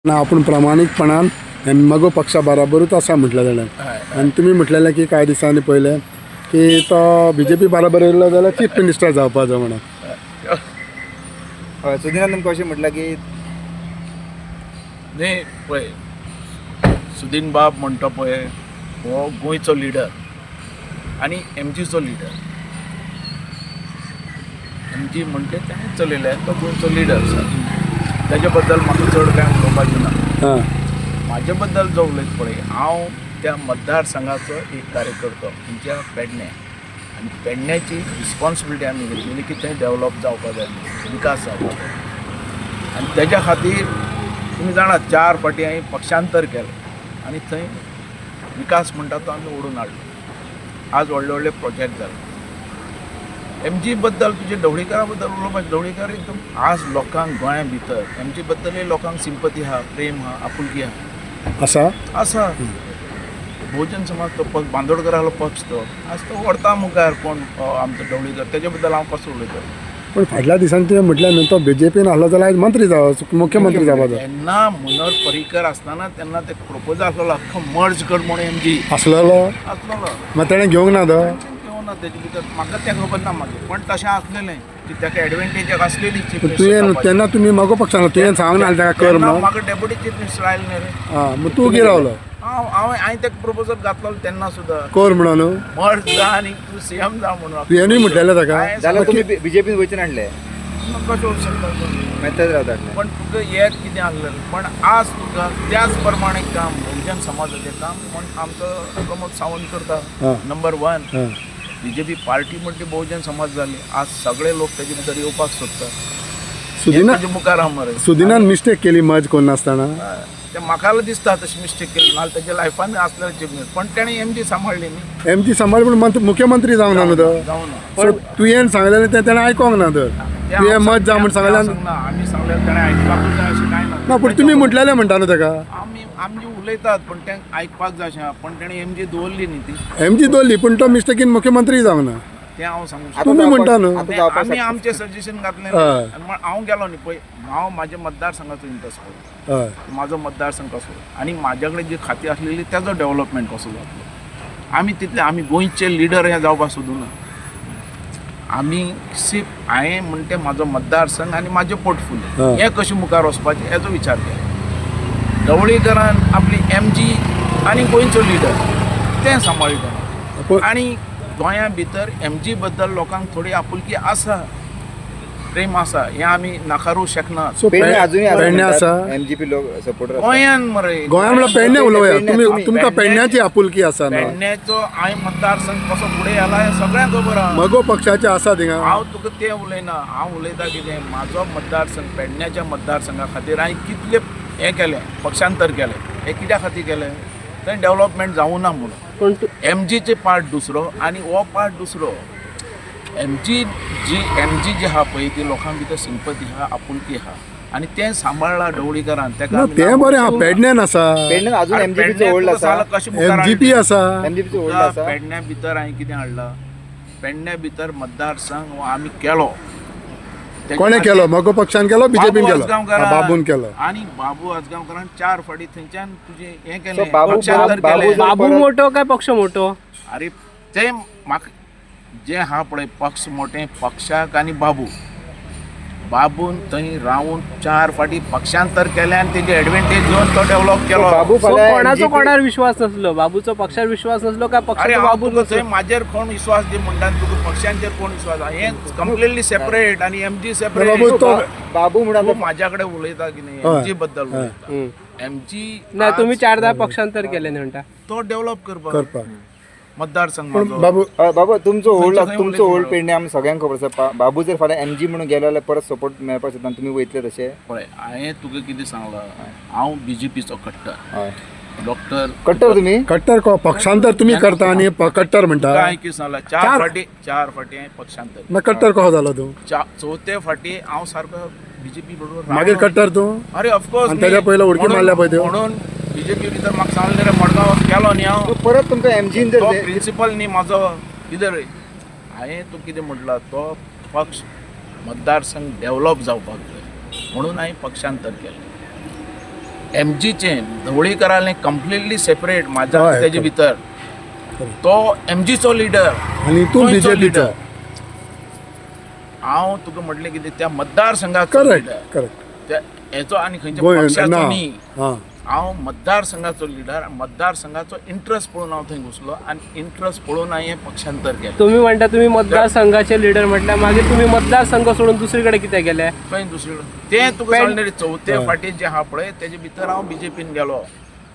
ना, आपूण प्रामाणीकपणान मगो पक्षा बराबरूच आसा म्हटलें ताणें. आनी तुमी म्हटलेलें की कांय दिसांनी पयलें की तो बीजेपी बराबर येयलो जाल्यार चीफ मिनिस्टर जावपाचो म्हणून. हय, सुदिनान तुमकां अशें म्हटलां की न्ही, पळय, सुदीन बाब म्हणटा पळय हो गोंयचो लिडर आनी एमजीचो लिडर. एमजी म्हणटे तेणें चलयलें, तो गोंयचो लिडर आसा. तेजे बद्दल म्हाका चड कांय उलोवपाचें ना. म्हाजे बद्दल जो उलयता पळय, हांव त्या मतदारसंघाचो एक कार्यकर्तो म्हणजे पेडणे, आनी पेडण्याची रिस्पॉन्सिबिलिटी आमी घेतलेली की थंय डेवलप जावपा जाय, विकास जावपा जाय. आनी तेज्या खातीर तुमी जाणा 4 फावटी हांवें पक्षांतर केलें आनी थंय विकास म्हणटा तो आमी ओडून हाडलो. आज व्हडले व्हडले प्रोजेक्ट जाले. एमजी बद्दल तुजे ढवळीकारा बद्दल उलोवपाचें, ढवळीकार एकदम आज लोकांक गोंया भितर एमजी बद्दलय लोकांक सिंपती आहा, प्रेम आहा, आपुलकी आहा. आसा. आसा. बहुजन समाज तो पक्ष, बांदोडकरालो पक्ष तो आज तो व्हरता मुखार. कोण आमचो ढवळीकर, तेजे बद्दल हांव कसो उलयतलो? पूण फाटल्या दिसांनी तुवें म्हटलें न्हू, तो बीजेपीन आहलो जाल्यार आयज मंत्री जावप, मुख्यमंत्री जावपाचो. तेन्ना मनोहर पर्रीकर आसतना तेन्ना ते प्रपोजल आसलेलो अख्खो मर्ज कर म्हणून एमजी आसलेलो. आसलेलो. मागीर तेणें घेवंक ना तो. घेवना तेजे भितर म्हाका तें खबर ना मागीर, पण तशें आसलेलें की ताका एडवांटेज आसलेली चीफ पूण मिनिस्टर तुवें जावपाची. तेन्ना तुमी मगो पक्षान तुवें सांगूंक ना ताका कर तेन्ना म्हणून. म्हाका डेप्युटी चीफ मिनिस्टर आयले न्ही रे. आं, मग तूं कितें रावलो? हांव हांव हांवें ताका प्रपोजल घातलो तेन्ना सुद्दां. कर म्हणून. मर्ज जा आनी तूं सीएम जा म्हणून. तुवेंनूय म्हटलेलें ताका. हांवें जाल्यार तुमी बीजेपीन वयचे नासले. कशें वचूंक शकता? मागीर तेच रावता. पण तुका एक कितें आसलें, पण आज तुका त्याच प्रमाणे काम बहुजन समाजाचें काम म्हण आमचो प्रमोद सावंत करता. नंबर 1 बीजेपी पार्टी म्हणजे बहुजन समाज जाली. आज सगळे लोक तेजे भितर येवपाक सोदता. सुदिना तेजे मुखार आहा मरे. सुदिनान मिस्टेक केली मर्ज करनासतना. ते म्हाका दिसता तशी मिस्टेक केली नाल्यार तेज्या लायफान आसलें चीफ मिनिस्टर, पण तेणें एमजी सांबाळ्ळी न्ही. एमजी सांबाळ, पूण मुख्यमंत्री जावंक ना न्हू तो. जावना. सो तुवें सांगलेलें तें तेणें आयकोंक ना तर. तुवें मत जा म्हूण सांगलें ना, आमी सांगलें तेणें आयकपाकूच जाय अशें कांय ना. ना, पूण तुमी म्हटलेलें म्हणटा न्हू ताका. आमी आमी उलयतात पण तें आयकपाक जाय अशें आहा. पण तेणें एमजी दवरली न्ही ती. एमजी दवरली, पूण तो मिस्टेकीन मुख्यमंत्री जावंक ना. तें हांव सांगूंक शकना. तुमी म्हणटा न्हू. आतां जावपाक आमी शकता. आमचें सजेशन घातलें. आनी हांव गेलो न्ही पळय, हांव म्हाज्या मतदारसंघाचो इंट्रस्ट पळय, म्हाजो मतदारसंघ कसो आनी म्हाज्या कडेन जी खाती आसलेली तेजो डेवलपमेंट कसो जातलो. आमी तितले आमी गोंयचे लिडर हे जावपाक सोदूना. आमी सिर्फ हांवें म्हणटे म्हाजो मतदारसंघ आनी म्हाजें पोर्टफोलियो हें कशें मुखार वचपाचें हेजो विचार केला. ढवळीकरान आपली एमजी आनी गोंयचो लिडर तें सांबाळ्ळें. आनी गोंया भितर एमजी बद्दल लोकांक थोडी आपुलकी आसा, प्रेम आसा, हें आमी नाकारूंक शकना. सो पेडणे अजूनय पेडणे आसा. एमजीपी लोक सपोर्टर. गोंयान मरे. गोंया म्हणल्यार पेडणे उलोवया. तुमी पेडणे, तुमकां पेडण्याची आपुलकी आसा न्हू. पेडण्याचो हांवें मतदारसंघ कसो फुडें आला हें सगळ्यांक खबर आहा. मगो पक्षाचे आसा थिंगा. हांव तुका तें उलयना, हांव उलयता कितें, म्हाजो मतदारसंघ पेडण्याच्या मतदारसंघा खातीर हांवें कितले हें केलें, पक्षांतर केलें, हें कित्या खातीर केलें? थंय डेवलपमेंट जावूं ना म्हणून. एमजीचे पार्ट दुसरो आनी हो पार्ट दुसरो. एमजी जी एमजी जी आहा पळय ती लोकां भितर सिंपती आहा, आपुलकी आहा आनी तें सांबाळ्ळां ढवळीकरान तेका. ना, तें बरें आहा, पेडण्यान आसा. पेडण्यान अजून एमजीपीचो होल्ड आसा. एमजीपी आसा. एमजीपीचो होल्ड आसा. पेडण्या भितर हांवें कितें हाडलां? पेडण्या भितर मतदारसंघ हो आमी केलो. कोणें केलो? मगो पक्षान केलो, बीजेपीन बाबू केलो? आजगांवकारान. बाबून केलो. आनी बाबू आजगांवकारान 4 फावटी थंयच्यान तुजें हें So, केलें, बाबू पक्षांतर बाबू केलें. बाबू मोठो काय पक्ष मोठो? अरे ते म्हाका जें आहा पळय पक्ष मोठें, पक्षाक आनी बाबू बाबून थंय रावन 4 फावटी पक्षांतर केलें आनी तेजी एडवांटेज घेवन तो डेव्हलप केलो. बाबू सो फाल्यां कोणाचो MGP कोणार विश्वास नसलो, बाबूचो पक्षार विश्वास नसलो काय अरे पक्षाचो हांव बाबू तुका नसलो? थंय म्हाजेर कोण विश्वास दी म्हणटा, तुका पक्षांचेर कोण विश्वास आहा? हें कंप्लिटली सेपरेट आनी एमजी सेपरेट. बाबू तो बाबू म्हणून तूं म्हाज्या कडेन उलयता की न्ही, एमजी बद्दल उलयता. एमजी ना, तुम्ही 4दा पक्षांतर केले न्ही म्हणटा. तो डेव्हलप करपाक करपाक मतदारसंघ पूण म्हाजो. बाबू बाबा तुमचो होल्ड खंयच्या खंय तुमचो होल्ड उलयता. पेडणे आमी सगळ्यांक खबर आसा. बाबू जर फाल्यां एमजी म्हणून गेलो जाल्यार परत सपोर्ट मेळपाक शकता, तुमी वयतले तशे? पळय, हांवें तुका कितें सांगलां, हांव बीजेपीचो कट्टर. हय. डॉक्टर कट्टर तुमी? कट्टर को पक्षांतर तुमी करता आनी कट्टर म्हणटा. हांवें कितें सांगलां, 4 फावटी 4 फावटी हांवें पक्षांतर. मागीर कट्टर कसो जालो तूं? चवथे फावटी हांव सारको बीजेपी बरोबर. मागीर कट्टर तूं? अरे ऑफकोर्स. आनी तेज्या पयलो उडकी मारल्या पळय त्यो. म्हणून बीजेपी भितर म्हाका सांगलें रे, मडगांव गेलो न्ही हांव. परत तुमकां एमजीन तो जर प्रिंसिपल न्ही म्हाजो कितें रे, हांवें तूं कितें म्हटलां, तो पक्ष मतदारसंघ डेव्हलप जावपाक जाय म्हणून हांवें पक्षांतर केलें. एमजीचे ढवळीकराले कम्प्लिटली सेपरेट माझ्या हय, तेजे भितर तो एमजीचो लिडर आनी तूं बीजेपीचो. हांव तुका म्हटलें कितें त्या मतदारसंघाचो करेक्ट लिडर करेक्ट. त्या हेचो आनी खंयच्या गोंय पक्षाचो ना न्ही. हां. हांव मतदारसंघाचो लिडर, मतदारसंघाचो इंट्रस्ट पळोवन हांव थंय घुसलो आनी इंट्रस्ट पळोवन हांवें पक्षांतर केलें. तुम्ही म्हणटा तुम्ही मतदारसंघाचे लिडर म्हटल्यार मागीर तुम्ही मतदारसंघ सोडून दुसरीकडे कित्याक गेले? खंय दुसरी तें तुका सांगलें रे, चवथे फाटी जे आहा पळय तेजे भितर हांव बीजेपीन गेलो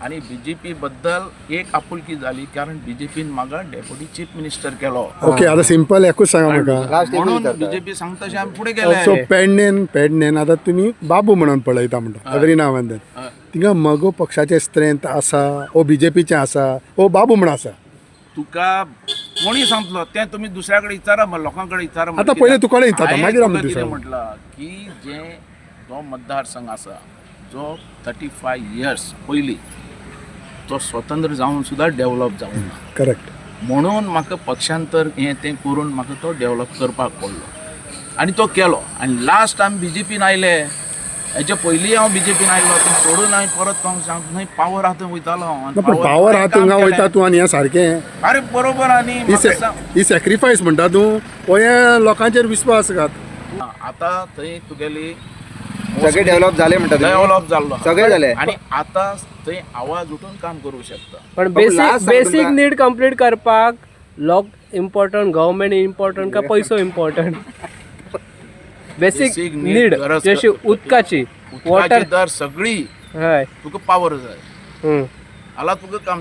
आनी बीजेपी बद्दल एक आपुलकी जाली कारण बीजेपीन म्हाका डेप्युटी चीफ मिनिस्टर केलो. ओके, आतां सिंपल एकूच सांगा म्हाका. लास्ट म्हणून विचारता. बीजेपी सांगता तशें आमी फुडें गेले. सो पेडणेन पेडणेन आतां तुमी बाबू म्हणून पळयता म्हणटा एवरी नाव एंड then, थिंगा मगो पक्षाचें स्ट्रेंथ आसा ओ बीजेपीचें आसा ओ बाबू म्हण आसा? तुका कोणी सांगतलो तें तुमी दुसऱ्या कडेन विचारा, लोकां कडेन विचारा. आतां पयलें तुका कडेन विचारता, हांवें मागीर आमी तुका कितें दुसऱ्या. म्हटलां की जे जो मतदारसंघ आसा जो 35 इयर्स पयलीं तो स्वतंत्र जावन सुद्दां डेवलप जावंक ना. करेक्ट. म्हणून म्हाका पक्षांतर हें तें करून म्हाका तो डेवलप करपाक पडलो आनी तो केलो. आनी लास्ट आमी बीजेपीन आयले. हेच्या पयलीं हांव बीजेपीन आयलो तें सोडून हांवें परत हांव सांग थंय पावर आहा थंय वयतालो हांव. आनी ना पण पावर आहा काम तुंगा केलें. वयता तूं आनी हें सारकें. अरे बरोबर. आनी ही म्हाका सांग, ही सॅक्रिफायस म्हणटा तूं ओ हें लोकांचेर विस्वास घात. आता थंय तुगेली सगळे डेव्हलप झाले म्हणटा तुम्ही? डेव्हलप जाल्लो आहा. सगळे झाले. आनी आतां थंय आवाज उठून काम करूं शकता. पण बाबू, बेसिक last सांग बेसिक तुमकां. नीड कंप्लीट करपाक लोक इम्पॉर्टंट, गव्हर्मेंट इम्पॉर्टंट का पैसो important? Basic Basic need need गरज जशी उदकाची, उदकाची वॉटर दर सगळी हय. तुका पावर जाय हम्म. आला तुका काम.